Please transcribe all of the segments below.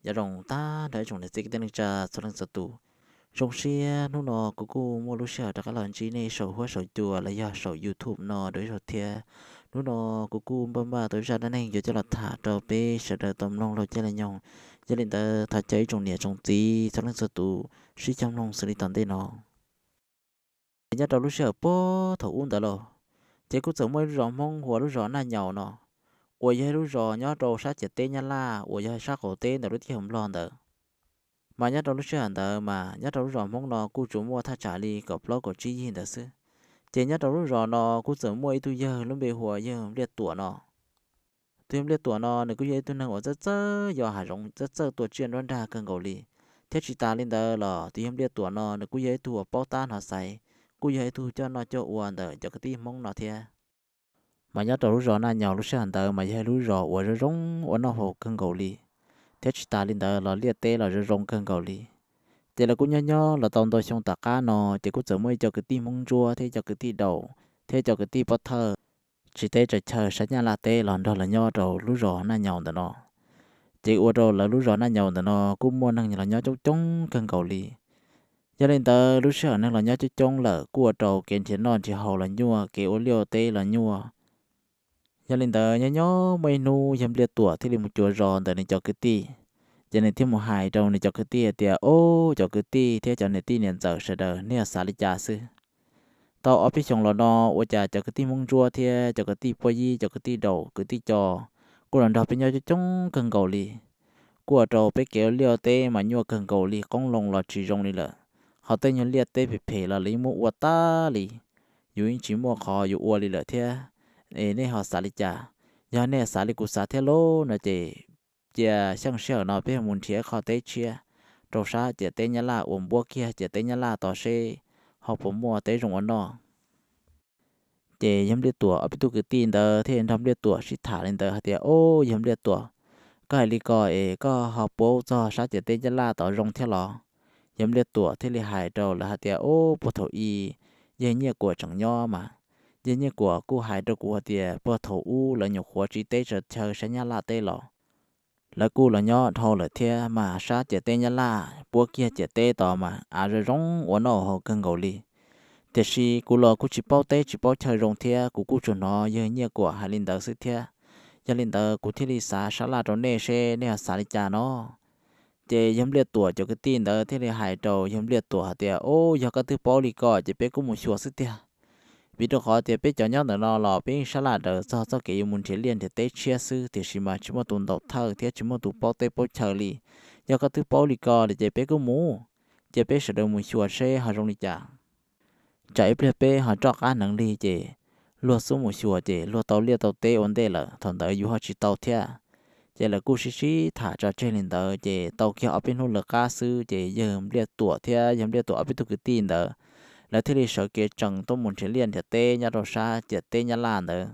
Nyob zoo tag nrho ib tsoom niam txiv kwv tij neej tsa txhua leej txhua tus. Zoo siab hnub no kuv kuj muaj lub sij hawm rov qab los ntsib nej saum huab saum cua los yog saum YouTube no dua ib zaug thiab. Hnub no kuv kuj npaj npaj tau zaj dab neeg yuav coj los tham rau peb sawv daws tau mloog laug caij laug nyoog. Yog li ntawd thov caw ib tsoom niam tsoom txiv txhua leej txhua tus sib cog mloog xws li tom ntej no. Ces nyob rau lub sij hawm puag thaum ub ntawd los, ces kuj txawm muaj ib lub zos Hmoob hu ua lub zos Naj Nyaus no, uas yog ib lub zos nyob rau sab ciam teb Nyab Laj uas yog sab qaum teb ntawm lub teb chaws Nplog ntawd. Mas nyob rau lub sij hawm ntawd mas nyob rau lub zos Hmoob no kuj tsuas muaj thaj tsam li kaum plaub kaum tsib yig ntawd xwb. Ces nyob rau lub zos no kuj txawm muaj ib tug yawg lub npe hu ua yawg Npliaj Tuam no. Tus yawg Npliaj Tuam no nws kuj yog ib tug neeg uas txawj txawj yos hav zoov, txawj txawj tua tsiaj nruab nrag kawg nkaus li, thiab tsis tas li ntawd los tus yawg Npliaj Tuam no nws kuj yog ib tug uas paub tab hnov xaiv, kuj yog ib tug coj noj coj ua ntawm cov kwv tij Hmoob no thiab. Mas nyob rau lub zos Naj Nyaus lub sij hawm ntawd mas yog ib lub zos uas zoo zoo ua noj haus kawg nkaus li, thiab tsis tas li ntawd los liaj teb los zoo zoo kawg nkaus li. Ces lawv kuj nyob nyob los tau ntau xyoo tom qab no, ces kuj txawm muaj ib co kwv tij Hmoob Ntsuab thiab ib co kwv tij Daus thiab ib co kwv tij Pob Thawj, tsis teb tsaws chaw sab Nyab Laj teb los nrog lawv nyob rau lub zos Naj Nyaus ntawm no. Ces ua rau lawv lub zos Naj Nyaus ntawm no kuj muaj neeg los nyob coob coob kawg nkaus li. Yog li ntawd lub sij hawm neeg los nyob coob coob lawm kuj ua rau kev nrhiav noj nrhiav haus los nyuaj, kev ua liaj ua teb los nyuaj. Yog li ntawd nyob nyob muaj ib hnub yawg Npliaj Tuam thiaj li mus cuav zos ntawm nws cov kwv tij. Ces nws thiaj mus hais rau nws cov kwv tij hais tias, Au, cov kwv tij thiab cov niam tij niam ntxawm sawv daws, nej xav li cas xwb? Tau ob peb xyoos los no ua cas cov kwv tij Hmoob Ntsuab thiab cov kwv tij Puab Yib, cov kwv tij Daus, kwv tij Co kuj los nrog peb nyob coob coob kawg nkaus li. Kuj ua rau peb kev ua liaj ua teb mas nyuaj kawg nkaus li, qoob loo los tsis zoo li lawm. Ho tej nyuag liaj teb phem phem los lawv yeej muab ua tas li. Yus yeej tsis muaj qhov yuav ua li lawm thiab. Es nej ho xav li cas? Yog nej xav li kuv xav thiab lauj no ces cia xyeej sij hawm no peb mus nrhiav qhov teb tshiab rau sab ciam teb Nyab Laj uas npuab kiag ciam teb Nyab Laj tod seb ho puas muaj teb zoo ua noj. Ces yawg Npliaj Tuam ob peb tug kwv tij ntawd thiaj nrog Npliaj Tuam sib tham li ntawd hais tias, Au, yawg Npliaj Tuam, koj hais li ko es koj ho puab txog sab ciam teb Nyab Laj tod zoo thiab los? Yawg Npliaj Tuam thiaj li hais rau lawv hais tias, Au, puag thaum i yawg Nyiaj Kuam tseem nyob mas, yawg Nyiaj Kuam kuj hais rau kuv hais tias puag thaum ub lawv nyuam qhuav tsis teb tsaws chaw sab Nyab Laj teb los lawv kuj los nyob dhau lawm thiab mas, sab ciam teb Nyab Laj puab kiag ciam teb tod mas av zoo zoo ua noj haus kawg nkaus li. Tiam sis kuv los kuj tsis paub teb tsis paub chaw zoo thiab, kuv kuj tsuas hnov yawg Nyiaj Kuam hais li ntawd xwb thiab. Yog li ntawd kuv thiaj li xav sab laj rau nej seb nej ho xav li cas no. Ces yawg Npliaj Tuam cov kwv tij ntawd thiaj li hais rau yawg Npliaj Tuam hais tias, Au, yog koj twb paub li ko ces peb kuj mus xyuas xwb tiag. Vim rau qhov tias peb cov nyob ntawm no los peb yeej sab laj daws txog txoj kev yuav mus nrhiav liaj nrhiav teb tshiab xwb, tiam sis mas tsis muaj tus ntaus thawj thiab tsis muaj tus paub teb paub chaw li. Yog koj twb paub li ko lawm ces peb kuj mus, cia peb sawv daws mus xyuas seb ho zoo li cas. Tsam ib pliag peb ho rov qab hneev li ces luag xub mus xyuas ces luag tau liaj tau teb ua ntej lawm, thaum ntawd yus ho tsis tau thiab. Ces lawv kuj sib sib tham tso tseg li ntawd ces tau kiag ob peb hnub lawv qab xwb ces yawg Npliaj Tuam thiab yawg Npliaj Tuam ob peb tug kwv tij ntawd, lawv thiaj li sawv kev tsees tuaj mus nrhiav liaj nrhiav teb nyob rau sab ciam teb Nyab Laj ntawd.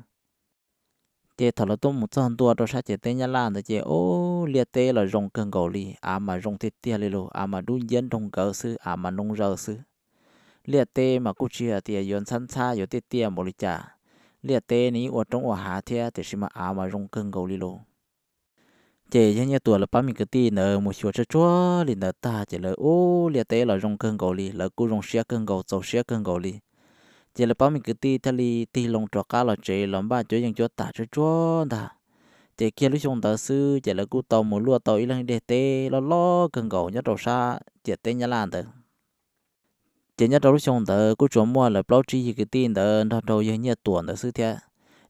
Ces thaum lawv tuaj mus txog ntua rau sab ciam teb Nyab Laj ntawd ces, ub, liaj teb los zoo kawg nkaus li, av mas zoo tiag tiag li lus, av mas dub nciab nroog nkawd xwb, av mas noo zaws xwb. Liaj teb mas kuj tsis hais tias yuav ntxhab ntxhab yuav tiaj tiaj npaum li cas, liaj teb nws yeej ua roob ua hav thiab, tiam sis mas av mas zoo kawg nkaus li lus. Ces yawg Nyiaj Tuam lawv pab me kwv tij ntawd mus xyuas tsuag tsuag li ntawd tag ces lawv, ub, liaj teb los zoo kawg nkaus li, lawv kuj zoo siab kawg nkaus, txaus siab kawg nkaus li. Ces lawv pab me kwv tij thiaj li tig loo rov qab los tsev los npaj cuab yeej cuab tam tsuag tsuag ntag. Ces kiag lub xyoo ntawd xwb ces lawv kuj tau mus luaj tau ib leeg dej teb loj loj kawg nkaus nyob rau sab ciam teb Nyab Laj ntawd. Ces nyob rau lub xyoo ntawd kuj tsuas muaj lawv plaub tsib yig kwv tij ntawd nrog rau yawg Nyiaj Tuam ntawd xwb thiab.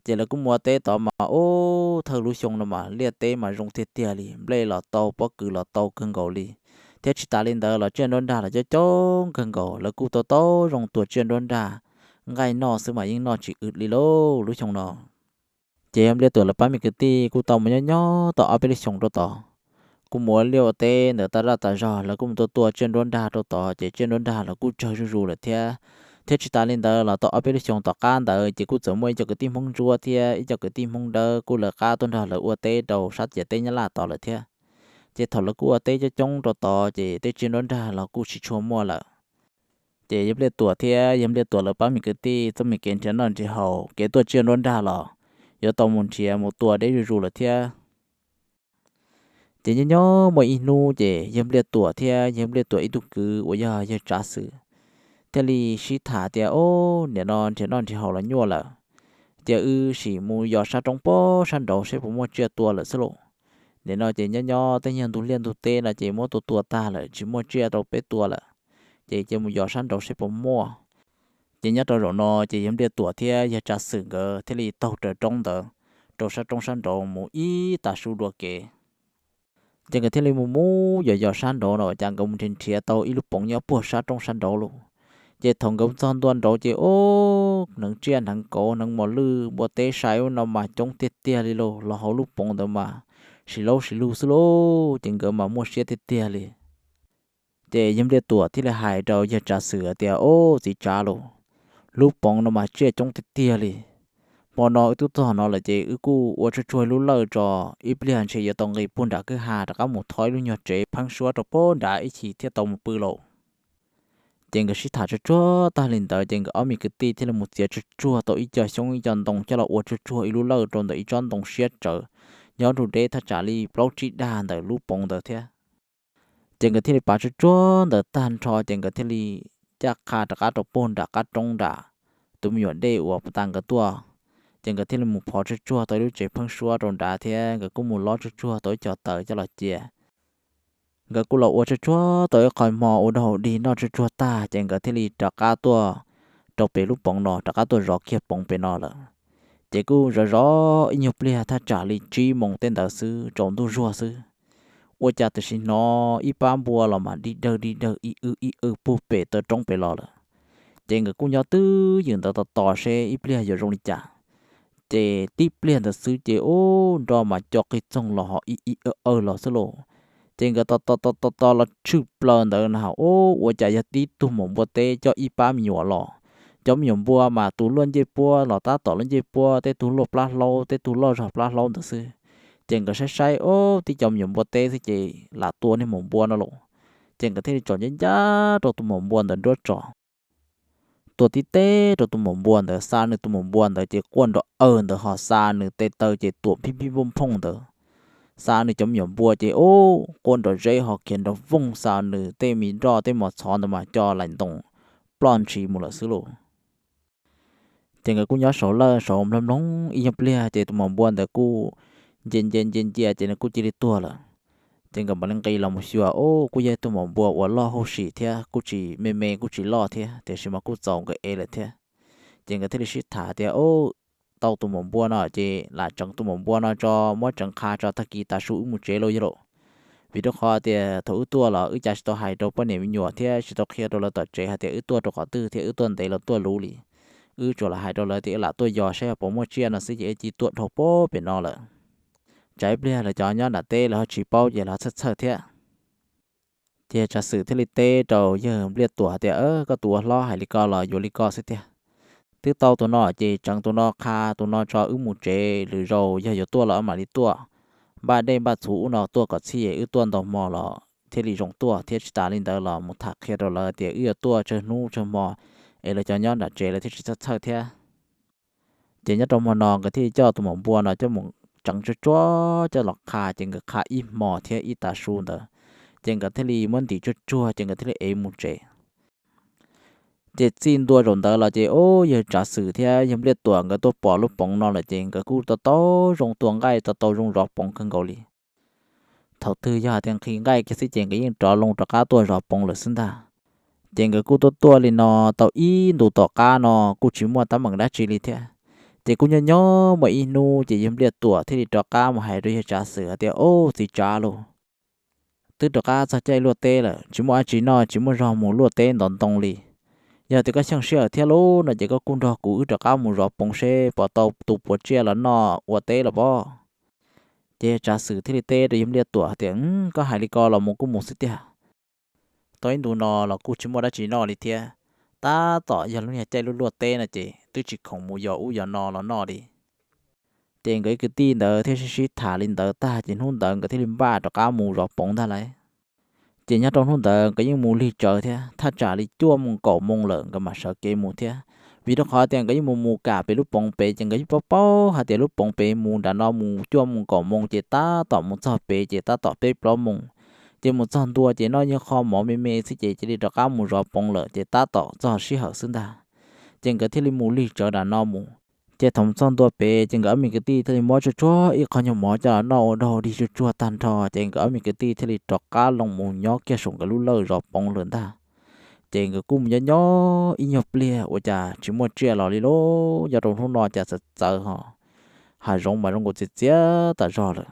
Ces lawv kuj mus ua teb tod mas, ub, thawj lub xyoo no mas liaj teb mas zoo tiag tiag li, nplej los tau, pob kws los tau kawg nkaus li. Thiab tsis tas li ntawd los tsiaj nruab nrag los coob coob kawg nkaus, lawv kuj tau tau zoo tua tsiaj nruab nrag nqaij noj xwb mas yeej noj tsis w li lauj lub xyoo no. Ces yawg Npliaj Tuam lawv pab me kwv tij kuj tau mus nyob nyob tau ob peb lub xyoos rau tod, kuj mus ua liaj ua teb ntawm tas zaj tas zog, lawv kuj mus tua tua tsiaj nruab nrag rau tod, ces tsiaj nruab nrag los kuj tsawg zuj zus lawm thiab. Thiab tsis tas li ntawd los tau ob peb lub xyoos tom qab ntawd ces kuj txawm muaj ib co kwv tij Hmoob Ntsuab thiab ib co kwv tij Hmoob Dawb kuj lawv qab tuaj nrog lawv ua teb rau sab ciam teb Nyab Laj tod lawm thiab. Ces thaum lawv kuj ua teb coob coob rau tod ces tej tsiaj nruab nrag los kuj tsis tshua muaj lawm. Ces yawg Npliaj Tuam thiab yawg Npliaj Tuam lawv pab me kwv tij txoj me kev nrhiav noj nrhiav haus, kev tuaj tsiaj nruab nrag los yuav tau mus nrhiav mus tua deb zuj zus lawm thiab. Ces nyob nyob muaj ib hnub ces yawg Npliaj Tuam thiab yawg Npliaj Tuam ib tug kwv uas yog yawg Tsav Xwm thiaj li sib tham tias, Ob, nim no nrhiav noj nrhiav haus los nyuaj lawm, cia wb sim mus yos sab roob pob sab nraud seb puas muaj tsiaj tua lawm xwb lauj. Nim no ces nyob nyob tej nyuag ntug liaj ntug teb no ces muab tua tua tag lawm, tsis muaj tsiaj rau peb tua lawm, ces cia mus yos sab nraud seb puas muaj. Ces nyob rau zaum no ces yawg Npliaj Tuam thiab yawg Tsav Xwm nkawd thiaj li taug raws roob ntawd rau sab roob sab nraud mus ib tag su dua kev. Ces nkawd thiaj li mus mus yos yos sab nraud no, cas nkawd mus nrhiav nrhiav tau ib lub poov nyob puag sab roob sab nraud lauj. Ces thaum nkawd txog ntua nraud ces, ob, hneev tsiaj hneev kauv hneev mos lwj npua teb sai ub no mas coob tiag tiag li lauj, los hauv lub poov ntawd mas sis laub sis lug xwb lauj. Ces nkawd mas muaj siab tiag tiag li. Ces yawg Npliaj Tuam thiaj li hais rau yawg Tsav Xwm hais tias, Ob, txiv Tsav lauj, lub poov no mas tsiaj coob tiag tiag li. Hmo no wb twb txog no lawm ces wb kuj ua tsuag tsuag lub lawj tso, ib pliag ntshe yuav tau nqis puag nram kwj ha rov qab mus thov ib lub nyuag tsev pheeb suab rau puag nrad ib chim thiaj tau mus pw lauj. Ces nkawd sib tham tsuag tsuag tag li ntawd ces nkawd ob me kwv tij thiaj li mus txiav tsuag tsuag tau ib co xyoob ib co ntoo coj los ua tsuag tsuag ib lub lawj rau ntawm ib tsob ntoo siab tsawv nyob nrug deb thaj tsam li plaub tsib dag ntawm lub poov ntawd thiab. Ces nkawd thiaj li pav tsuag tsuag ntawd tag nrho ces nkawd thiaj li caj qha rov qab rau puag nram qab roob nram tus me nyuam dej uas puag ta nkawd tuaj. Ces nkawd thiaj li mus phov tsuag tsuag tau ib lub tsev pheeb suab rau nrad thiab nkawd kuj mus lob tsuag tsuag tau ib co taws coj los cia. Nkawd kuj los ua tsuag tsuag tau ib qho hmo ua dog dig noj tsuag tsuag tag ces nkawd thiaj li rov qab tuaj rau pem lub poov no, rov qab tuaj zov kiag poov pem no lawm. Ces kuj zov zov ib nyuag pliag thaj tsam li tsib moos tej ntawd xwb, tsaus ntuj zuag xwb, ua cas tam sim hnov ib pab npua los mas dig dawg dig dawg ib w ib w puag pem taw roob pem los lawm. Ces nkawd kuj nyob twj ywm ntawd tos tos seb ib pliag yuav zoo li cas. Ces tib pliag ntawd xwb ces ub, nroj mas co qig txoog los ho ib ib w w los xwb lauj. Ces nkawd tos tos tos tos tos los tshwm plaws ntawd na, ub, ua cas yog tib tug maum npua teb coj ib pab me nyuam los. Cov me nyuam npua mas tus luaj ncej puab los tab tom luaj ncej puab, tej tug luaj plab hlaub, tej tug loj zog plab hlaub ntawd xwb. Ces nkawd saib saib, ub, tib cov me nyuam npua teb xwb ces lam tua niag maum npua no lauj. Ces nkawd thiaj li tsom ncaj ncaj rau tus maum npua ntawd nruab tso. Tua tib teb rau tus maum npua ntawd, xa nws tus maum npua ntawd ces quaj nrov aws ntawd, ho xa nws tes taw ces tuam phij phij nphooj nphooj ntawd. Xa nws cov me nyuam npua ces ub, quaj nrov zeb ho khiav nrov vooj, xa nws tej me nroj tej mos txhov ntawd mas co laim ntoos ploj ntshis mus lawm xwb lauj. Ces nkawd kuj nyob saum lawj saud mloog mloog ib nyuag pliag ces tus maum npua ntawd kuj nce nce nce ncia ces nws kuj cia li tuag lawm. Ces nkawd mam li nqis los mus xyuas, ub, kuj yog tus maum npua uas loj hauj sim thiab kuj tsis me me kuj tsis loj thiab, tiam sis mas kuj txaus nkawd ev lawm thiab. Ces nkawd thiaj li sib tham tias, ub, tau tus maum npua no ces lam tseev tus maum npua no tso, muab tseev qha tso, tag kis tav su wb mus tsev lauj yawg laus. Vim rau qhov tias thaum wb tuaj los wb cas tsis tau hais rau poj niam me nyuam thiab tsis tau qhia rau lawv tom tsev hais tias wb tuaj rau qhov twg thiab wb tuaj ntev los tuaj luv li. Wb tsuas lam hais rau lawv tias wb lam tuaj yos saib puas muaj tsiaj no xwb ces wb cia li tuaj dhau puag pem no lawm. Tsam ib pliag lawv cov nyob nram teb lawv ho tsis paub ces lawv txhawj txhawj thiab. Ces Tsav Xwm thiaj li teb rau yawg Npliaj Tuam hais tias, koj tus ua hlob hais li ko los yuav li ko xwb tiag. Twb tau tus no ces tseev tus no qha tus no tso wb mus tsev, lwm zaus yog yuav tuaj los wb mam li tuaj. Npaj dej npaj txhuv ub no tuaj kom txhij, wb tuaj ntau hmo los thiaj li zoo tuaj thiab. Tsis tas li ntawd los mus tham qhia rau lawv tias wb yuav tuaj tsawg hnub tsawg hmo es lawv cov nyob nram tsev lawv thiaj tsis txhawj txhawj thiab. Ces nyob rau hmo no nkawd thiaj li coj tus maum npua no coj mus tseev tsuag tsuag coj los qha, ces nkawd qha ib hmo thiab ib tav su ntawd, ces nkawd thiaj li muab ntim tsuag tsuag ces nkawd thiaj li ev mus tsev. Ces txij ntua zaum ntawd los ces, ub, yawg Tsav Xwm thiab yawg Npliaj Tuam nkawd tuaj pom lub poov no lawm ces nkawd kuj tau tau zoo tua nqaij, tau tau zoo zov poov kawg nkaus li. Thaum twg yog hais tias nqhis nqaij kiag xwb ces nkawd yeej rov loo rov qab tuaj zov poov lawm xwb ntag. Ces nkawd kuj tuaj tuaj li no tau ib ntus tom qab no kuj tsis muaj teeb meem dab tsi li thiab. Ces kuj nyob nyob muaj ib hnub ces yawg Npliaj Tuam thiaj li rov qab mus hais rau yawg Tsav Xwm hais tias, ub, txiv Tsav lauj, twb rov qab txog caij luaj teb lawm, tsis muaj dab tsi noj, tsis muaj zog mus luaj teb ntov ntoo li. Yog tias koj xyeej sij hawm thiab lub no ces koj kuj nrog kuv wb rov qab mus zov poov seb puas tau tus puav tsiaj los noj ua teb los pob. Ces yawg Tsav Xwm thiaj li teb rau yawg Npliaj Tuam tias, koj hais li ko los mus kuj mus xwb tiag. Tau ib ntus no los kuj tsis muaj dab tsi noj li thiab, tab tom yog lub niag caij luaj luaj teb no ces twb tsis khoom mus yos ub yos no los noj li. Ces nkawd ib kwv tij ntawd thiaj sib sib tham li ntawd tag ces hnub ntawd nkawd thiaj li npaj rov qab mus zov poov ntag lauj. Ces nyob rau hnub ntawd nkawd yeej mus lig tsawv thiab, thaj tsam li cuaj moos kaum moos lawm nkawd mam sawv kev mus thiab, Vim rau qhov tias nkawd yeej mus mus kam pem lub poov pem ces nkawd yeej paub paub hais tias lub poov pem mus nram no mus cuaj moos kaum moos ces tab tom mus txog pem ces tab tom peb plaub moos, ces mus txog ntua ces noj ib qho mov me me xwb ces cia li rov qab mus zov poov lawm ces tab tom txog sij hawm xwb ntag. Ces nkawd thiaj li mus lig tsawv nram no mus. Ces thaum txog ntua pem ces nkawd ob me kwv tij thiaj li muab tsuag tsuag ib qho nyuag mov coj los noj ua dog dig tsuag tsuag tag nrho ces nkawd ob me kwv tij thiaj li rov qab los mus nyob kiag saum nkawd lub lawj zov poov lawm ntag. Ces nkawd kuj mus nyob nyob ib nyuag pliag ua cas tsis muaj tsiaj los li lauj. Nyob rau hnub no cas txawv txawv ho, hav zoov mas zoo nkaus txias txias tas zog lawm.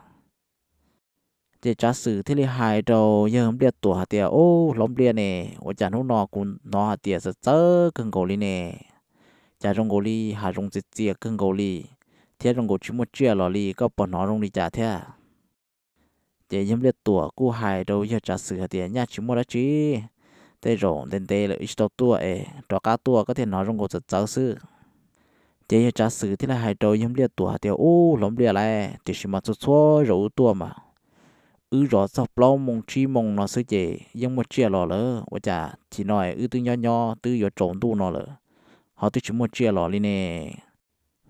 Ces Tsav Xwm thiaj li hais rau yawg Npliaj Tuam hais tias, Ub, hlob Npliaj ne, ua cas hnub no kuv hnov hais tias txawv txawv kawg nkaus li ne? Cas zoo nkaus li hav zoov txias txias kawg nkaus li, thiab zoo nkaus tsis muaj tsiaj los li, koj puas hnov zoo li cas thiab? Ces yawg Npliaj Tuam kuj hais rau yawg Tsav Xwm hais tias, Nyaj tsis muaj dab tsi, tej zaum ntev ntev lawm wb tsis tau tuaj es rov qab tuaj koj thiaj hnov zoo nkaus txawv txawv xwb. Ces yawg Tsav Xwm thiaj li hais rau yawg Npliaj Tuam hais tias, Ub, hlob Npliaj lauj, tiam sis mas txhua txhua zaus wb tuaj mas wb zov txog plaub moos tsib moos no xwb ces yeej muaj tsiaj los lawm, ua cas chim no wb twb nyob nyob twb yuav tsaus ntuj no lawm ho twb tsis muaj tsiaj los li ne?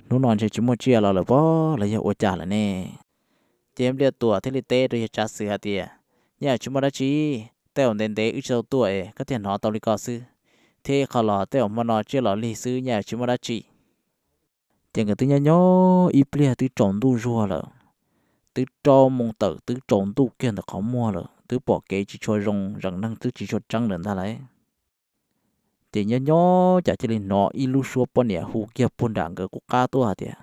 Hnub no ntshe tsis muaj tsiaj los lawm pob los yog ua cas lawm ne? Ces Npliaj Tuam thiaj li teb rau yawg Tsav Xwm hais tias, Nyaj tsis muaj dab tsi, tej zaum ntev ntev wb tsis tau tuaj es koj thiaj hnov tau li ko xwb, thiab ib qho los tej zaum hmo no tsiaj los lig xwb, nyaj tsis muaj dab tsi. Ces nkawd twb nyob nyob ib pliag twb tsaus ntuj zuag lawm, twb rau moos tawm twb tsaus ntuj kiag ntawm qhov muag lawm, twb pom kev tsis tshua zoo, zeem neeg twb tsis tshua tseeb lawm ntag lauj. Ces nyob nyob cas cia li hnov ib lub suab poj niam hu kiag puag nram nkawd qub qab tuaj hais tias,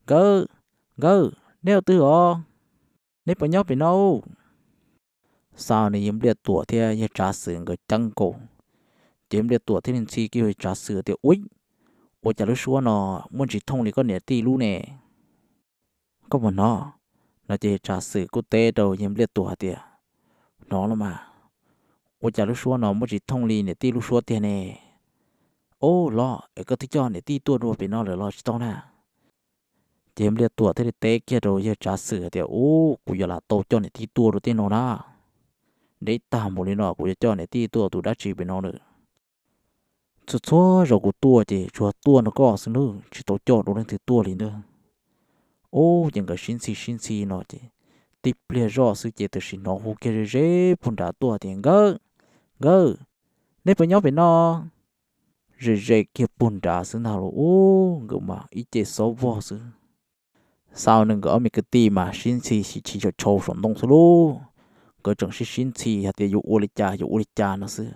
Nkawd, nkawd, neb ua twg os? Neb puas nyob pem no? Xav nws yawg Npliaj Tuam thiab yawg Tsav Xwm nkawd ceeb nkaus, ces Npliaj Tuam thiaj li ntxhi kiag yawg Tsav Xwm tias, Ub, ua cas lub suab no muaj ntsis thooj li koj niam tij lub ne? Koj puas hnov? No ces yawg Tsav Xwm kuj teb rau yawg Npliaj Tuam hais tias, Hnov los mas, ua cas lub suab no muaj ntsis thooj li niam tij lub suab tiag ne? Ub, los es koj twb coj niam tij tuaj dua pem no lawm los tsis tau na? Ces yawg Npliaj Tuam thiaj li teb kiag rau yawg Tsav Xwm hais tias, Ub, kuv yuav lam tau coj niam tij tuaj dua tej no na. Deb tag npaum li no kuv yuav coj niam tij tuaj tus dab tsi pem no lawm? Txhua txhua zaus kuv tuaj ces tsuas tuaj nrog koj xwb nawb, tsis tau coj dua leej twg tuaj li ntag. Ub, ces nkawd sib ntxhi sib ntxhi no ces tib pliag zoj xwb ces tam sim hnov hu kiag ze ze puag nrad tuaj tias, Nkawd, nkawd, neb puas nyob pem no? Ze ze kiag puag nrad xwb ntag los ub, nkawd mas ib ce xob vog xwb. Xav nws nkawd ob me kwv tij mas sib ntxhi chim chim tshau tshau saum ntoo xwb lauj. Nkawd tseem sib sib ntxhi hais tias yuav ua li cas yuav ua li cas no xwb,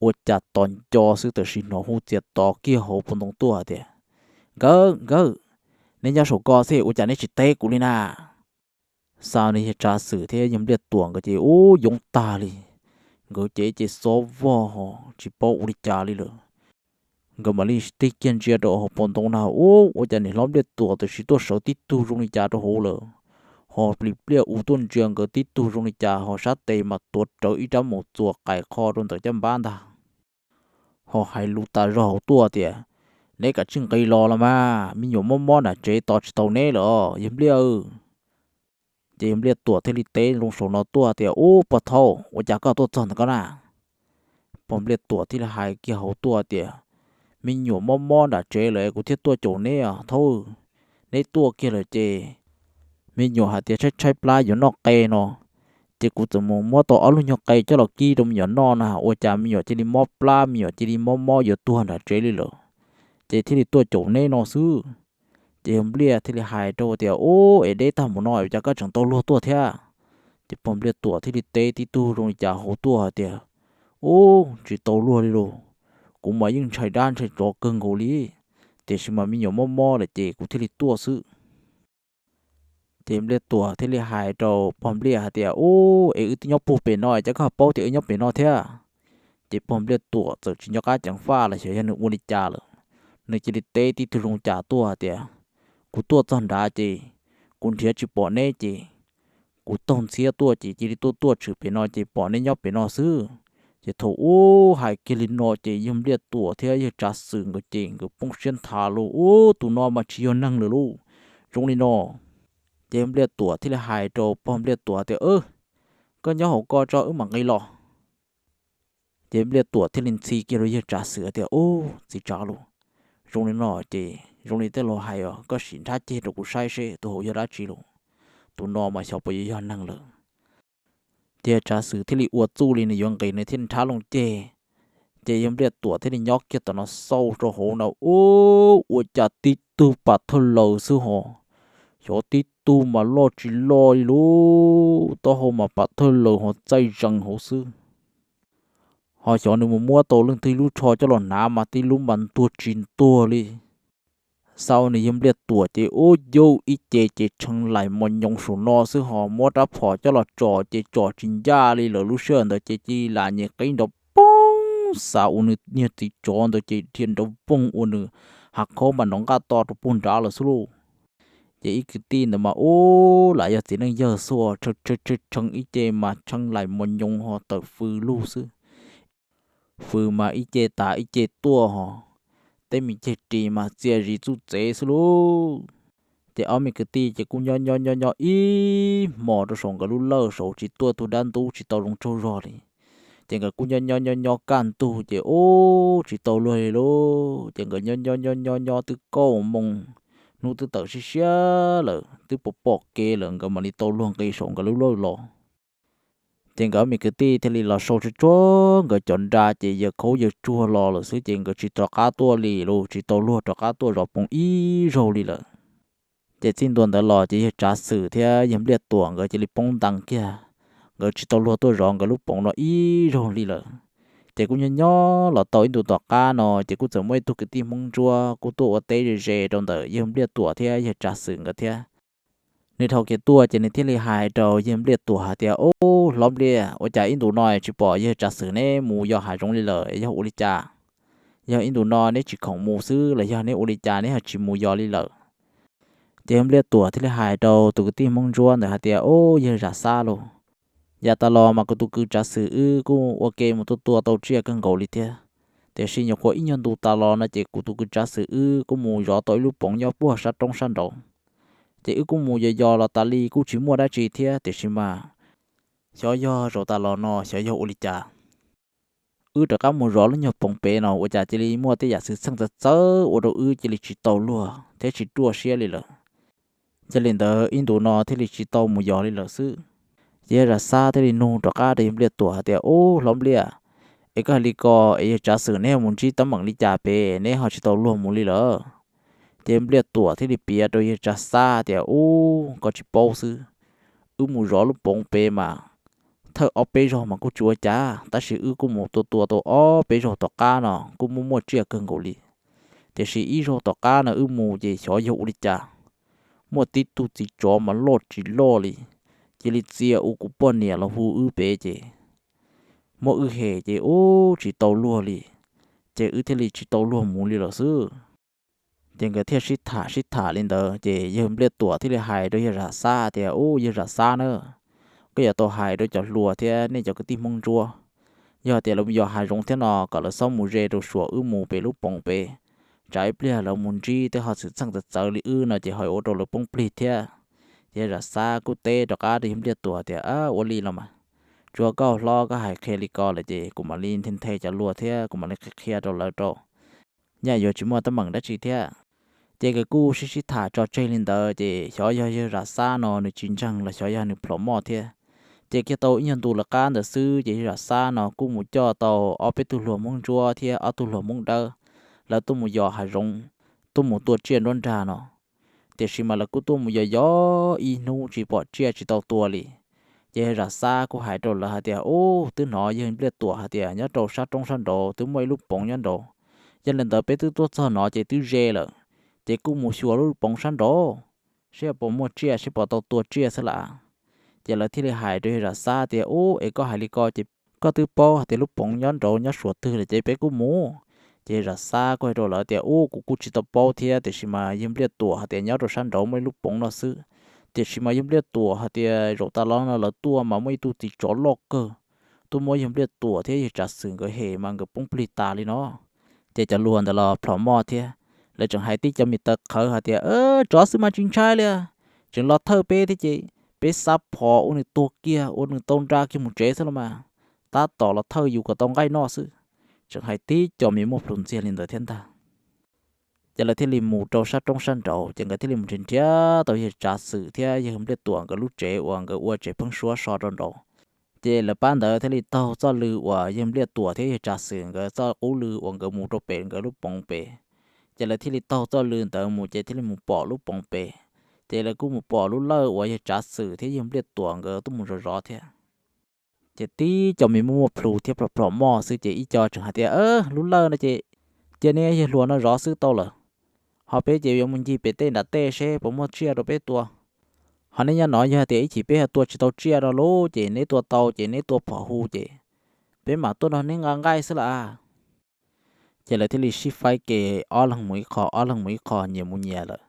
ua cas tos nco xwb tam sim hnov hu txias tov kiag hauv paus ntoo tuaj hais tias, Nkawd, nkawd, neb nyob saum ko xwb ua cas neb tsis teb kuv li na? Xav nws yawg Tsav Xwm thiab yawg Npliaj Tuam nkawd ces ub yoov tag li, nkawd ces ib ce xob vog ho tsis paub ua li cas li lawm. Nkawd mam li tig kiag ntsia rau hauv paus ntoo na, ub, ua cas niam hlob Npliaj Tuam tam sim tuaj sawv tib tug zoo li cas rau hauv lawm, ho plis pliaj u tuaj ntsia nkawd tib tug zoo li cas ho sab tes mas tuav rawv ib rab maum txuas qais qho rau ntawm caj npab ntag. Ho hais lus tas zog hauv tuaj tias, Neb kav tsij nqis los los mas, me nyuam mob mob nram tsev tos tsis tau neb lawm os yawg Npliaj. Ces yawg Npliaj Tuam thiaj li teb loo saum no tuaj tias, Ub, pog Thaub, ua cas koj tuaj txog ntawm ko na? Pog Npliaj Tuam thiaj li hais kiag hauv tuaj tias, Me nyuam mob mob nram tsev lawm kuv thiaj tuaj caum neb os Thaub. Neb tuaj kiag lawm ces me nyuam hais tias tshaib tshaib plab yuav noj qe no, ces kuv txawm mus muab tau ob lub nyuag qe coj los kib rau me nyuam noj na, ua cas me nyuam cia li mob plab, me nyuam cia li mob mob yuav tuag nram tsev li lawm. Ces thiaj li tuaj caum neb no xwb. Ces yawg Npliaj thiaj li hais rau tias, Ub, es deb tag mus no cas koj tseem tau luag tuaj thiab? Ces pog Npliaj Tuam thiaj li teb tib tug zoo li cas hauv tuaj hais tias, Ub, tsis tau luag li lauj, kuv mas yeej ntshai dab ntshai tsov kawg nkaus li, tiam sis mas me nyuam mob mob lawm ces kuv thiaj li tuaj xwb. Ces Npliaj Tuam thiaj li hais rau pog Npliaj hais tias, Ub, es wb twb nyob puag pem no cas koj ho paub tias wb nyob pem no thiab? Ces pog Npliaj Tuam txawm tsis nco qab ceev faj los xyov yog nws ua li cas lawm, nws cia li teb tib tug zoo cas tuaj hais tias, Kuv tuaj txog nrad ces kuv nrhiav tsis pom neb ces kuv taug ntxhiab tuaj ces cia li tuaj tuaj tshwm pem no ces pom neb nyob pem no xwb. Ces thaum ub hais kiag li no ces yawg Npliaj Tuam thiab yawg Tsav Xwm nkawd ces nkawd poob siab nthav lauj, Ub, tus no mas tsis yog neeg lawm lauj, zoo li no. Ces Npliaj Tuam thiaj li hais rau pog Npliaj Tuam tias, Koj nyob hauv ko tso wb mam nqis los. Ces Npliaj Tuam thiaj li ntxhi kiag rau yawg Tsav Xwm tias, Ub, txiv Tsav lauj, Zoo li no ces zoo li tej laus hais os, koj sim nrhab ceg rau kuv saib seb tus hauv yog dab tsi lauj. Tus no mas xyov puas yuav yog neeg lawm. Ces Tsav Xwm thiaj li ua txuj li nws yuav nqis, nws thiaj nrhab loo ceg. Ces yawg Npliaj Tuam thiaj li nyob kiag tom no xauj rau hauv no, ub, ua cas tib tug pas thawj laws xwb hos. Xyov tib tug mas loj tsis loj li lauj, taub hau mas pas thawj laws hos txaij zees hauv xwb. Ho xyov nws mus muab tau leej twg lub tsho coj los hnav mas tib lub mas ntuag tsis ntuag li. Xauj nws yawg Npliaj Tuam ces ub, yauj, ib ce ces tshee laim mos nyoos saum no xwb hos, muab rab phom coj los tsom ces tsom tsis ncaj li lawm. Lub sij hawm ntawd ces cia li lam nyem qib nrov poog, xav ua nws niag txiv tsov ntawd ces dhia nrov voog ua nws hav khaub mas nrov nqaj to rau puag nrad lawm xwb lauj. Ces ib kwv tij ntawd mas ub, lam yog txiv neej yawg xwb, tshee tshee ib ce mas tshee laim mos nyoos hos tawm fws lug xwb. Fws mas ib ce tas ib ce tuaj hos, tej me ceg ris mas txia zis txuj txev xwb lauj. Ces ob me kwv tij ces kuj nyob nyob nyob nyob ib hmos rau saum nkawd lub lawj saud tsis tuaj tug dab ntub tsis tau zoo tsaug zog li. Ces nkawd kuj nyob nyob nyob nyob kaj ntug ces ub, tsis tau luag li lauj. Ces nkawd nyob nyob nyob nyob nyob twb kaum moos, hnub twb tawm siab siab lawm, twb pom pom kev lawm, nkawd mam li tau luag nqis saum nkawd lub lawj los. Ces nkawd ob me kwv tij thiaj li los sau tsuag tsuag nkawd cov nra ces yawg khaub yawg tsuag los lawm xwb ces nkawd tsis rov qab tuaj li lauj, tsis tau luag rov qab tuaj zov poov ib zaug li lawm. Ces txij ntua ntawd los ces yawg Tsav Xwm thiab yawg Npliaj Tuam nkawd cia li poob ntees kiag, nkawd tsis tau luag tuaj zov nkawd lub poov no ib zaug li lawm. Ces kuj nyob nyob los tau ib ntus tom qab no ces kuj txawm muaj ib tug kwv tij Hmoob Ntsuab kuj tuaj ua teb ze ze rau ntawm yawg Npliaj Tuam thiab yawg Tsav Xwm nkawd thiab. Nws dhau kiag tuaj ces nws thiaj li hais rau yawg Npliaj Tuam hais tias, Ub, hlob Npliaj, ua cas ib ntus no tsis pom yawg Tsav Xwm neb mus yos hav zoov li lawm, yog ua li cas? Yog ib ntus no neb tsis khoom mus xwb los yog neb ua li cas neb ho tsis mus yos li lawm? Ces yawg Npliaj Tuam thiaj li hais rau tus kwv tij Hmoob Ntsuab ntawd hais tias, Ub, yawg Zam Xab lauj, yav tas los mas kuv tus kwv Tsav Xwm wb kuj ua ke mus tua tua tau tsiaj kawg nkaus li thiab. Tiam sis nyuam qhuav ib nyuag ntus tas los no ces kuv tus kwv Tsav Xwm wb kuj mus zov tau ib lub poov nyob puag sab roob sab nraud. Ces wb kuj mus yos yos los tas li kuj tsis muaj dab tsi thiab, tiam sis mas xyov yog zaum tas los no xyov yog ua li cas, wb rov qab mus zov lub nyuag poov pem no ua cas cia li muaj tej yam xwm txheej txawv txawv ua rau wb cia li tsis tau luag thiab tsis ruaj siab li lawm. Yog li ntawd ib ntus no thiaj li tsis tau mus yos li lawm xwb. Ces yawg Zam Xab thiaj li nug rov qab rau yawg Npliaj Tuam hais tias, Ub, hlob Npliaj, es koj hais li ko es yawg Tsav Xwm neb mus ntsib teeb meem li cas pem neb ho tsis tau luag mus li lawm? Ces yawg Npliaj Tuam thiaj li piav rau yawg Zam Xab tias, Ub, koj tsis paub xwb, wb mus zov lub poov pem mas thawj ob peb zaug mas kuj tsis ua cas, tab sis wb kuj mus tua tua tau ob peb zaug tom qab no kuj muaj muaj tsiaj kawg nkaus li. Tiam sis ib zaug tom qab no wb mus ces xyov yog ua li cas, muaj tib tug txiv tsov mas loj tsis loj li, cia li txia ua kuv poj niam los hu wb pem ces muab wb hem ces ub tsis tau luag li, ces wb thiaj li tsis tau luag mus li lawm xwb. Ces nkawd thiaj sib tham sib tham li ntawd ces yawg Npliaj Tuam thiaj li hais rau yawg Zam Xab tias, Ub, yawg Zam Xab na, koj yuav tau hais rau cov hluas thiab nej cov kwv tij Hmoob Ntsuab, yog tias lawv mus yos hav zoov thiab no kom lawv txhob mus ze rau suam wb mus pem lub poov pem, tsam ib pliag lawv mus ntsib tej ho xwm txheej txawv txawv li wb no ces ho ua rau lawv poob plig thiab. Ces yawg Zam Xab kuj teb rov qab rau yawg Npliaj Tuam tias, Ua li los mas, tsuav koj hlob koj hais qhia li ko lawm ces kuv mam li nthe nthe cov hluas thiab kuv mam li qhia qhia rau lawv rau, nyaj yuav tsis muaj teeb meem dab tsi thiab. Ces nkawd kuj sib sib tham tso tseg li ntawd ces xyov yog yawg Zam Xab no nws tsis ntseeg los xyov yog nws plhom moj thiab. Ces kiag tau ib nyuag ntus lawv qab ntawd xwb ces yawg Zam Xab no kuj mus coj tau ob peb tug hluas Hmoob Ntsuab thiab ob tug hluas Hmoob Dawb, lawv tuaj mus yos hav zoov, tuaj mus tua tsiaj nruab nrag no. Tiam sis mas lawv kuj tuaj mus yos yos ib hnub tsis pom tsiaj tsis tau tua li. Ces yawg Zam Xab kuj hais rau lawv hais tias, Ub, twb hnov yawg Npliaj Tuam hais tias nyob rau sab roob sab nraud twb muaj ib lub poov nyob nraud. Yog li ntawd peb twb tuaj txog no ces twb ze lawm, ces kuj mus xyuas lub poov sab nraud seb puas muaj tsiaj seb puas tau tua tsiaj xwb las. Ces lawv thiaj li hais rau yawg Zam Xab tias, Ub, es koj hais li ko ces koj twb paub hais tias lub poov nyob nraud nyob suav twg lawm ces peb kuj mus. Ces yawg Zam Xab kuj hais rau lawv tias, Ub, kuv kuj tsis tau paub thiab, tiam sis mas yawg Npliaj Tuam hais tias nyob rau sab nraud muaj ib lub poov no xwb. Tiam sis mas yawg Npliaj Tuam hais tias zaum tas los no lawv tuaj mas muaj ib tug txiv tsov loj kawg tuaj muab yawg Npliaj Tuam thiab yawg Tsav Xwm nkawd hem mas nkawd poob plig tas li no. Ces cov hluas ntawd los plhom moj thiab, lawv tseem hais tib co me taw qhawv hais tias, Tsov xwb mas tsis ntshai li, tseem los thawj peb thiab ces peb xab phom ua nws tuag kiag ua nws tau nra kiag mus tsev xwb los mas, tab tom los thawj yus kom tau nqaij noj xwb. Tseem hais tib co me muaj plhus ntxiag li ntawd thiab ntag. Ces lawv thiaj li mus rau sab roob sab nraud, ces nkawd thiaj li mus nrhiav nrhiav tau yawg Tsav Xwm thiab yawg Npliaj Tuam nkawd lub tsev uas nkawd ua tsev pheeb suab so rau nraud. Ces lawv pab ntawd thiaj li taug txoj lw uas yawg Npliaj Tuam thiab yawg Tsav Xwm nkawd txoj qub lw uas nkawd mus rau pem nkawd lub poov pem. Ces lawv thiaj li taug txoj lw ntawd mus ces thiaj li mus pom lub poov pem. Ces lawv kuj mus pom lub lawj uas yawg Tsav Xwm thiab yawg Npliaj Tuam nkawd tuaj mus zov zov thiab. Ces tib co me muaj muaj plhu thiab plhom plhom moj xwb ces ib co tseem hais tias, Lub lawj no ces cia neb yawg hluas no zov xwb tau lawm. Ho peb ces yuav mus ncig pem tej nram tej seb puas muaj tsiaj rau peb tua. Ho neb nyob no yog tias ib chim peb ho tua tsis tau tsiaj no lub ces neb tua tau ces neb tua phom hu ces peb mam tuaj nrog neb nqa nqaij xwb las. Ces lawv thiaj li sib faib ke, ob leeg mus ib qho ob leeg mus ib qho nyias mus nyias lawm.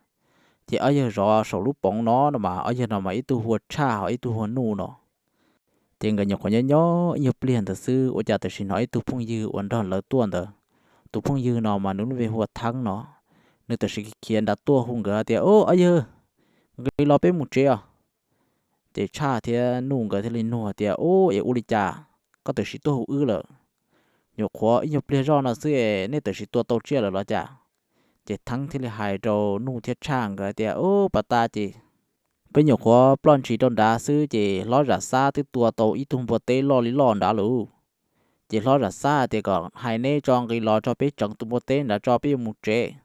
Ces ob yawg zov saum lub poov no no mas ob yawg no mas ib tug hu ua Tshaj ho ib tug hu ua Nuj no. Ces nkawd nyuam qhuav nyob nyob ib nyuag pliag ntawd xwb ua cas tam sim hnov ib tug phooj ywg uas nrog lawv tuaj ntawd. Tus phooj ywg no mas nws lub npe hu ua Theeb no. Nws tam sim khiav nrad tuaj hu nkawd tias, Ub, ob yawg, nqis los peb mus tsev os. Ces Tshaj thiab Nuj nkawd thiaj li nug tias, Ub, es ua li cas koj tam sim tuaj hu wb lawm? Nyuam qhuav ib nyuag pliag zoj no xwb es nej tam sim tua tau tsiaj lawm los cas? Ces Theeb thiaj li hais rau Nuj thiab Tshaj nkawd tias, Ub, pas tas ces peb nyuam qhuav ploj ntshis rau nrad xwb ces hlob Zam Xab twb tua tau ib tug npua teb loj li loj nrad lawm. Ces hlob Zam Xab tias kom hais neb tso nqis los tso peb tseev tus npua teb nrad tso peb yuav mus tsev.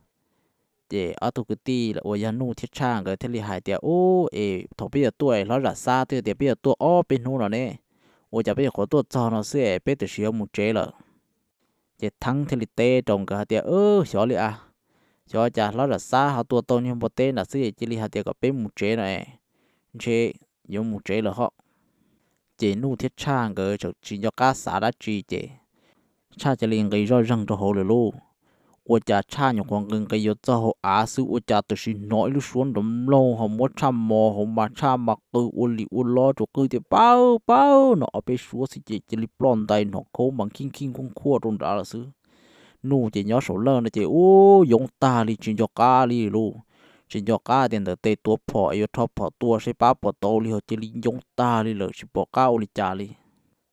Ces ob tug kwv tij uas yog Nuj thiab Tshaj nkawd thiaj li hais tias, Ub, es thaum peb yuav tuaj es hlob Zam Xab twb tias peb yuav tuaj ob peb hnub no ne, ua cas peb nyuam qhuav tuaj txog no xwb es peb tam sim yuav mus tsev lawm? Ces Theeb thiaj li teb rau nkawd hais tias, Xyov li a, xyov cas hlob Zam Xab ho tua tau niag npua teb nrad xwb es cia li hais tias kom peb mus tsev no es, ntshe yuav mus tsev lawm hos. Ces Nuj thiab Tshaj nkawd tseem tsis nco qab xav dab tsi ces Tshaj cia li nqis zoj zeeg rau hauv lawm lauj. Ua cas Tshaj nyuam qhuav nqis nqis yuav txog hauv av xwb ua cas tam sim hnov ib lub suab nrov mloog ho muab Tshaj mos hauv mas Tshaj mas qw ua li ua lo rau qw tias, Pab, pab, no ob peb suab xwb ces cia li ploj ntais hnov khaub mas khij khij nkuaj nkuaj rau nrad lawm xwb. Nuj ces nyob saum lawj no ces ub yoov tag li tsis nco qab li lauj. Tsis nco qab tias ntawm tes tuav phom es yuav rho phom tua seb pab puas tau li ho cia li yoov tag li lawm tsis pom qab ua li cas li.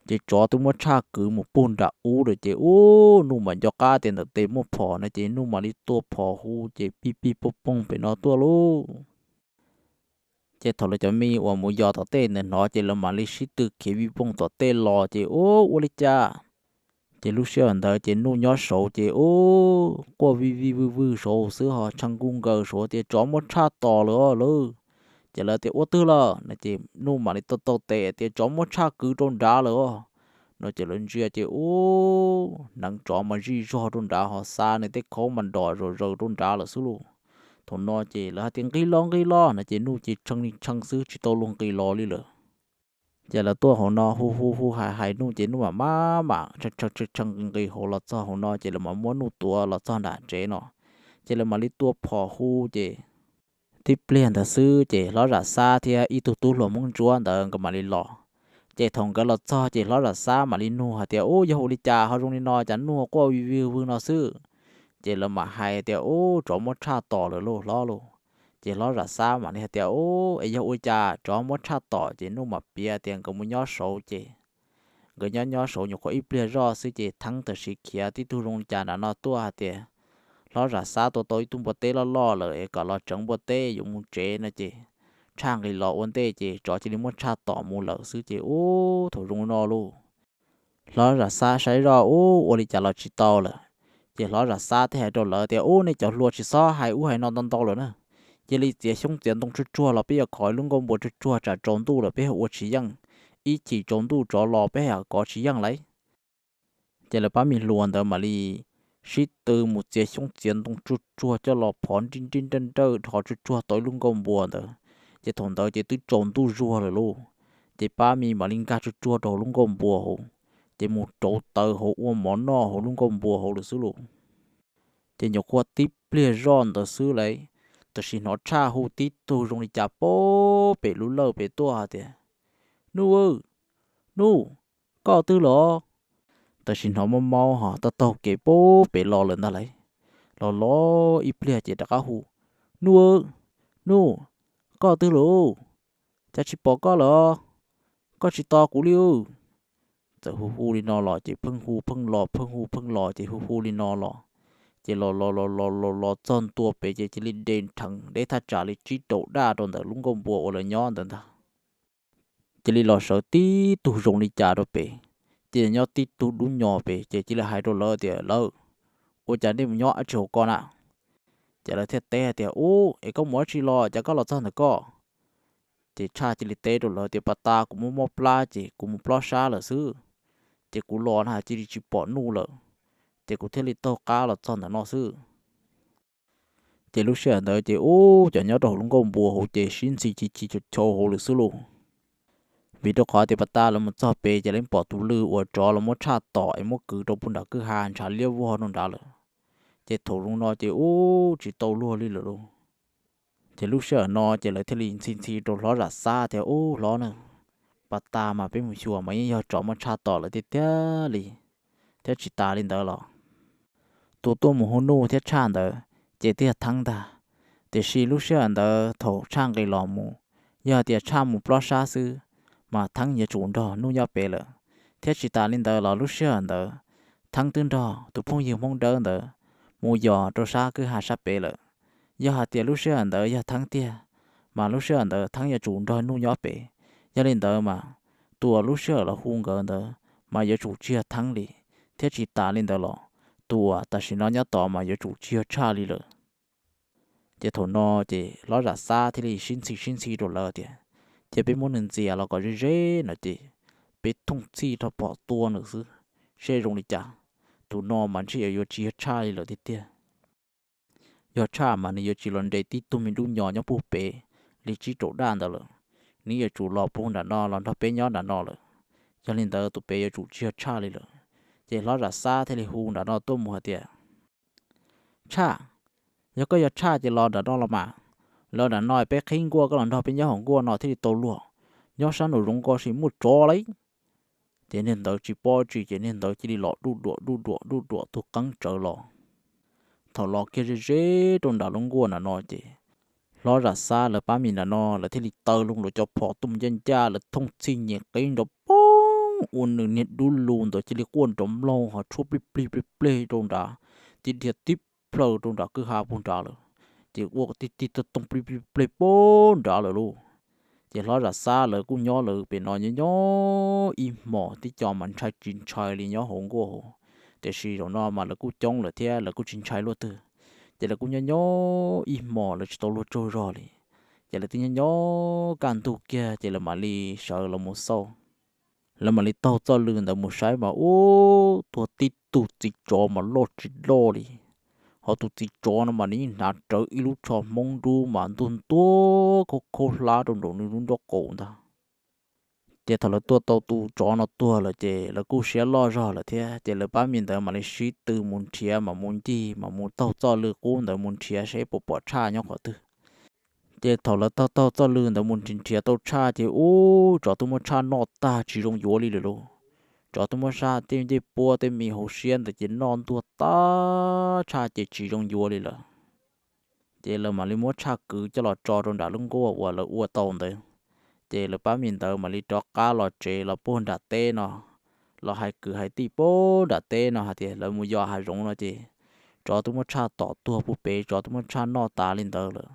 Ces tsov twb muab Tshaj kwv mus pug nram ub lawm ces ub Nuj mam nco qab tias ntawm tes muaj phom no ces Nuj mam li tua phom hu ces pij pij pooj poog pem no tuaj lauj. Ces thaum lawv cov me uas mus yos tom tej ntawd hnov ces lawv mam li sib tw khiav vij voog tom tej los ces ub ua li cas ces lub sij hawm ntawd ces Nuj nyob saud ces ub quaj vij vij vwj vwj saud xwb ho tshee nkuj nkaws saud tias, Tsov muab Tshaj tom lawm os lauj. Ces lawv tias, Ua twg lawm? No ces Nuj mam li tau tau tes tias, Tsov muab Tshaj kwv rau nrad lawm os. No ces lawv ntsia ces ub hneev tsov mas zij zog rau nrad ho xa nws tej khaub mas nrom zom zaws rau nrad lawm xwb lauj. Thaum no ces lawv hais tias, Nqis los, nqis los, no ces Nuj ces tshee li tshee xwb tsis tau luag nqis los li lawm. Ces lawv tuaj hauv no hu hu hu hais hais Nuj ces Nuj mam maj mam tshee tshee tshee nqis nqis hauv los txog hauv no ces lawv mam muab Nuj tuav los txog nram tsev no. Ces lawv mam li tua phom hu ces tib pliag ntawd xwb ces hlob Zam Xab thiab ib tug tub hluas Hmoob Ntsuab ntawd nkawd mam li los. Ces thaum nkawd los txog ces hlob Zam Xab mam li nug hais tias, Ub, yog ua li cas ho zoo li no, cas Nuj quaj vij vwg vwg no xwb? Ces lawv mam hais tias, Ub, tsov muab Tshaj tom lawm lauj hlob lauj. Ces hlob Zam Xab mam li hais tias, Ub, es yog ua li cas tsov muab Tshaj tom? Ces Nuj mam piav tias nkawd mus nyob saud ces nkawd nyob nyob saud nyuam qhuav ib pliag zoj xwb ces Theeb tam sim khiav tib tug zoo li cas nram no tuaj hais tias, Hlob Zam Xab tua tau ib tug npua teb loj loj lawm es kom los tseev npua teb yuav mus tsev no ces Tshaj nqis los ua ntej ces tsov cia li muab Tshaj tom mus lawm xwb ces ub thaum zoo no lauj. Hlob Zam Xab saib zoj ub ua li cas los tsis tau lawm. Ces hlob Zam Xab thiaj hais rau lawv tias, Ub, nej cov hluas tsis txhob hais ub hais no ntau ntau lawm na. Cia li txiav xyoob txiav ntoo tsuag tsuag los peb yuav kov lub nkauj npua tsuag tsuag tsam tsaus ntuj lawm peb yuav ua tsis yeej. Ib chim tsaus ntuj tsov los peb yuav kov tsis yeej lauj. Ces lawv pab me hluas ntawd mam li sib tw mus txiav xyoob txiav ntoo tsuag tsuag coj los phov nrij nrij nrawj nrawj dhos tsuag tsuag tau ib lub nkauj npua ntawd. Ces thaum ntawd ces twb tsaus ntuj zuag lawm lauj. Ces pab me mam li nkag tsuag tsuag rau hauv lub nkauj npua hauv, ces mus rauv taws hauv ua mov noj hauv lub nkauj npua hauv lawm xwb lauj. Ces nyuam qhuav tib pliag zoj ntawd xwb lauj, tam sim hnov Tshaj hu tib tug zoo li cas puag pem lub lawj pem tuaj hais tias, Nuj, Nuj, koj twg los? Tam sim hnov maub maub ho taug taug kev puag pem los lawm ntag lauj. Los los ib pliag ces rov qab hu, Nuj, Nuj, koj twg los? Cas tsis pom koj lawm? Koj tsis tos kuv li. Txawm hu hu li no los ces pheej hu pheej los pheej hu pheej los ces hu hu li no los, Ces los los los los los los txog ntua pem ces cia li de nrheev deb thaj tsam li tsib rau daj rau ntawm lub nkuaj npua uas lawv nyob ntawd ntag. Cia li los sawv tib tug zoo li cas rau pem, ces nyob tib tug dub nyos pem ces cia li hais rau lawv tias, Lawv, ua cas nej mus nyob dab tsi hauv ko na? Ces lawv thiaj teb hais tias, Ub, es koj mus dab tsi los cas koj los txog ntawm ko? Ces Tshaj cia li teb rau lawv tias, Pas tas kuv muaj mob plab ces kuv mus plob sab lawm xwb, ces kuv los na cia li tsis pom Nuj lawm, ces kuv thiaj li taug qab los txog ntawm no xwb. Ces lub sij hawm ntawd ces ub, cov nyob rau hauv lub nkuaj npua hauv ces sib ntxhi chis chis chau chau hauv lawm xwb lauj. Vim rau qhov tias pas tas lawv mus txog pem ces lawv pom tus lw uas tsov los muab Tshaj tom es muab kwv rau puag nram kwj ha ntshav liab vog rau nrad lawm. Ces thaum zoo no ces ub, tsis tau luag li lawm lauj. Ces lub sij hawm no ces lawv thiaj li ntxhi ntxhi rau hlob Zam Xab tias, Ub hlob na, pas tas mas peb mus xyuas mas yeej yog tsov muab Tshaj tom lawm tiag tiag li, thiab tsis tas li ntawd los tus tuaj mus hu Nuj thiab Tshaj ntawd ces twb yog Theeb ntag. Tiam sis lub sij hawm ntawd thaum Tshaj nqis los mus, yog hais tias Tshaj mus plob sab xwb, mas Theeb yuav tsum nrog Nuj nyob pem lawm. Thiab tsis tas li ntawd los lub sij hawm ntawd Theeb twb nrog tus phooj ywg Hmoob Dawb ntawd mus yos rau sab kwj ha sab pem lawm. Yog hais tias lub sij hawm ntawd yog Theeb tiag, mas lub sij hawm ntawd Theeb yuav tsum nrog Nuj nyob pem. Yog li ntawd mas tus uas lub sij hawm los hu nkawd ntawd mas yuav tsum tsis yog Theeb li, thiab tsis tas li ntawd los tus uas tam sim no nyob tod mas yuav tsum tsis yog Tshaj li lawm. Ces thaum no ces hlob Zam Xab thiaj li sib ntxhi sib ntxhi rau lawv tias, Cia peb muab nws ntxias los kom ze ze no ces peb thooj txhij rau pom tua nws xwb, seb zoo li cas. Tus no mas ntshe yuav tsis yog Tshaj li lawm tiag tiag. Yog Tshaj mas nws yuav tsis los nres tib tug me dub nyos nyob puag pem li tsib rau daj ntawd lawm. Nws yuav tsum los puag nram no los nrog peb nyob nram no lawm. Yog li ntawd tus pem yuav tsum tsis yog Tshaj li lawm. Ces hlob Zam Xab thiaj li hu nram no tuaj mus hais tias, Tshaj, yog koj yog Tshaj ces los nram no los mas. Los nram no peb qhib nkuaj, koj los nrog peb nyob hauv nkuaj no thiaj li tau luag. Nyob sab nraum zoov ko sis muaj tsov lauj. Ces niag ntawd tsis paub tsi ces niag ntawd cia li los duj duam duj duam duj duam tus qeeb tsawv los. Thaum los kiag ze ze rau nram lub nkuaj nram no ces hlob Zam Xab lawv pab mis nram no lawv thiaj li taw loo lawv cov phom tuaj ncaj ncaj, lawv thooj txhij nyem qeb nrov poob ua nws niag dub lug ntawd cia li quaj nrov mloog ho tshuab plig plig plig plig rau nrad, cia li dhia tib plhaw rau nram kwj ha puag nrad lawm. Ces ua tig tig tooj tooj plig plig plig puag nrad lawm lauj. Ces hlob Zam Xab lawv kuj nyob lawv pem no nyob nyob ib hmos tib co mas ntshai tsis ntshai li nyob hauv nkuaj hauv. Tiam sis zaum no mas lawv kuj coob lawm thiab lawv kuj tsis ntshai luaj twg. Ces lawv kuj nyob nyob ib hmos lawv tsis tau luag tsaug zog li. Ces lawv twb nyob nyob kaj ntug kiag ces lawv mam li sawv los mus xauj. Lawv mam li taug txoj lw ntawd mus saib mas ub, tuag tib tug txiv tsov mas loj tsis loj li. Ho tus txiv tsov no mas nws yeej hnav rawv ib lub tsho hmoob dub mas ntuag ntuag khaub khaub hlab rau nraum nws lub nraub qaum ntag. Ces thaum lawv tua tau tus tsov no tuag lawm ces lawv kuj siab loj zog lawm thiab. Ces lawv pab mis ntawd mam li sib tw mus nrhiav, mam mus ncig, mam mus taug txoj lw qub ntawd mus nrhiav seb puas pom Tshaj nyob qhov twg. Ces thaum lawv taug taug txoj lw ntawd mus nrhiav nrhiav tau Tshaj ces ub, tsov twb muab Tshaj noj tag tsis zoo yuav li lawm lauj. Tsov twb muab Tshaj tej ncej puab tej mis hauv siab ntawd ces noj ntuag tag, Tshaj ces tsis zoo yuav li lawm. Ces lawv mam li muab Tshaj kwv coj los tso rau nram lub nkuaj uas lawv ua tau ntawd. Ces lawv pab mis ntawd mam li rov qab los tsev los puag nram teb no, los hais kwv hais tij puag nram teb no hais tias lawv mus yos hav zoov no ces tsov twb muab Tshaj tom tuag puag pem, tsov twb muab Tshaj noj tas li ntawd lawm.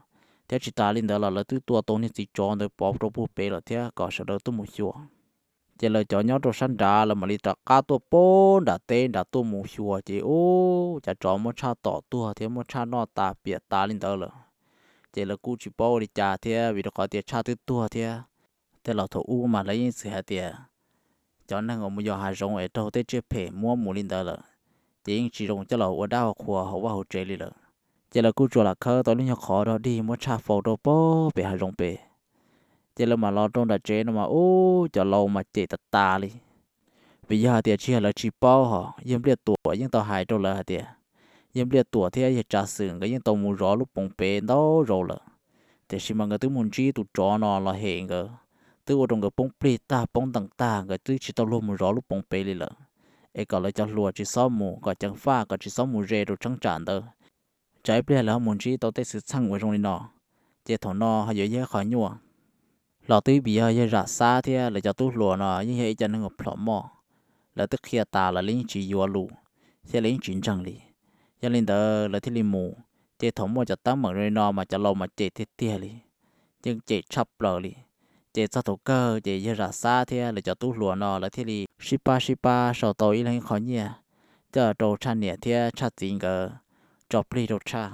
Thiab tsis tas li ntawd los lawv twb tua tau niag txiv tsov ntawd pov rau puag pem lawm thiab kom sawv daws tuaj mus xyuas. Ces lawv cov nyob rau sab nrad lawv mam li rov qab tuaj puag nram teb nrad tuaj mus xyuas ces ub, cas tsov muab Tshaj tom tuag thiab muab Tshaj noj tas piam tas li ntawd lawm. Ces lawv kuj tsis paub ua li cas thiab vim rau qhov tias Tshaj twb tuag thiab. Tej laus thaum ub mas lawv yeej txwm hais tias cov neeg uas mus yos hav zoov es raug tej tsiaj phem muab mus li ntawd lawm, ces yeej tsis zoo coj los ua dab ua qhua hauv vaj hauv tsev li lawm. Ces lawv kuj tsuas lam khawb tau lub nyuag qhov dog dig muab Tshaj faus rau puag pem hav zoov pem. Ces lawv mam los rau nram tsev no mas ub, cov laus mas cem tas tas li. Vim yog hais tias tsis yog lawv tsis paub hos Yawg Npliaj Tuam yeej tau hais rau lawv hais tias, Yawg Npliaj Tuam thiab Yawg Tsav Xwm nkawd yeej tau mus zov lub poov pem ntau zaus lawm, tiam sis mas nkawd twb mus ntsib tus tsov no los hem nkawd, twb ua rau nkawd poob plig tag poob ntees tag, nkawd twb tsis tau luag mus zov lub poov pem li lawm. Es kom lawv cov hluas tsis txhob mus, kom ceev faj kom tsis txhob mus ze rau cheeb tsam ntawd, tsam ib pliag lawv ho mus ntsib tau tej xwm txheej uas zoo li no, ces thaum no ho yuav yog ib qho nyuaj. Los twb vim yog Yawg Zam Xab thiab lawv cov tub hluas no yeej yog ib co neeg uas plhom moj, lawv twb qhia tas los lawv yeej tsis yuav lus, thiab lawv yeej tsis ntseeg li. Yog li ntawd lawv thiaj li mus, ces thaum muaj cov teeb meem li no mas cov laus mas cem tiag tiag li, yeej cem tshaj plaws li. Ces txog thaum kawg ces yawg Zam Xab thiab lawv cov tub hluas no lawv thiaj li sib pab sib pab sau tau ib leeg ib qho nyiaj coj rau Tshaj niam thiab Tshaj txiv nkawd tso plig rau Tshaj,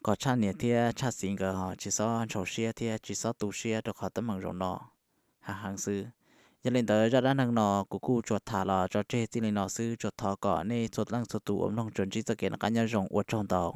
kom Tshaj niam thiab Tshaj txiv nkawd ho tsis txhob ntshau siab thiab tsis txhob tu siab rau qhov teeb meem zaum no heev heev xwb. Yog li ntawd zaj dab neeg no kuv kuj tsuas tham los tso tseg txij li no xwb, tsuas thov kom nej txhua leej txhua tus uas mloog tsuas ntsib txoj kev noj qab nyob zoo, ua tsaug ntau.